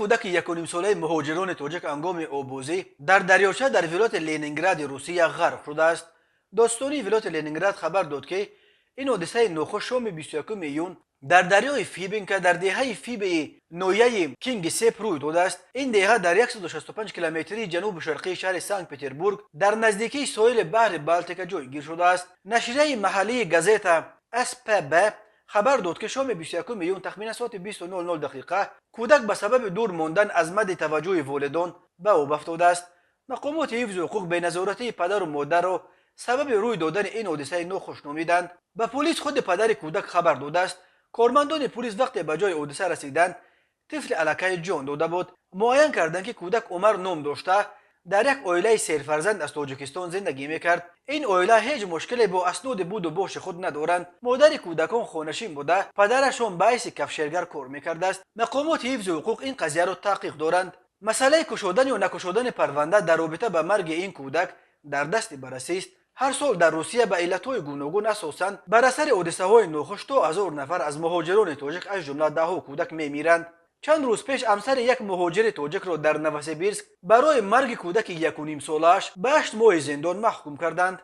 Кӯдаки 1,5-солаи муҳоҷирони тоҷик ҳангоми оббозӣ дар дарёча дар вилояти Ленингради Русия ғарқ шудааст. Додситонии вилояти Ленинград хабар дод, ки ин ҳодисаи нохуш шоми 21 июн дар дарёи Фибинка дар деҳаи Фибеи ноҳияи Кингисепп рӯй додааст. Ин деҳа дар 165 километрии ҷанубу шарқии шаҳри Санкт Петербург, дар наздикии соҳили баҳри Балтика ҷойгир шудааст. Нашрияи маҳаллии газета СПБ хабар дод, ки шоми 21 июн тахминан соати 20:00 дақиқа кӯдак ба сабаби дур мондан аз мадди таваҷҷӯҳи волидон ба об афтодааст. Мақомоти ҳифзи ҳуқуқ беназоратии падару модарро сабаби рӯй додани ин ҳодисаи нохуш номиданд. Ба полис худи падари кӯдак хабар додааст. Кормандони полис вақте ба ҷои ҳодиса расиданд, тифли аллакай ҷон дода буд. Муайян карданд, ки кӯдак Умар ном дошта, дар як оилаи серфарзанд аз Тоҷикистон зиндагӣ мекард. Ин оила ҳеҷ мушкиле бо асноди буду боши худ надоранд. Модари кӯдакон хонашин буда, падарашон ба ҳайси кафшергар кор мекардааст. Мақомоти ҳифзи ҳуқуқ ин қазияро таҳқиқ доранд. Масъалаи кушодан ё накушодани парванда дар робита ба марги ин кӯдак дар дасти баррасист. Ҳар сол дар Русия ба иллатҳои гуногун, асосан бар асари ҳодисаҳои нохуш, то 1000 нафар аз муҳоҷирони тоҷик, аз ҷумла даҳҳо кӯдак, мемиранд. Чанд рӯз пеш ҳамсари як муҳоҷири тоҷикро дар Новосибирск барои марги кӯдаки 1,5-солааш ба 8 моҳи зиндон маҳкум карданд.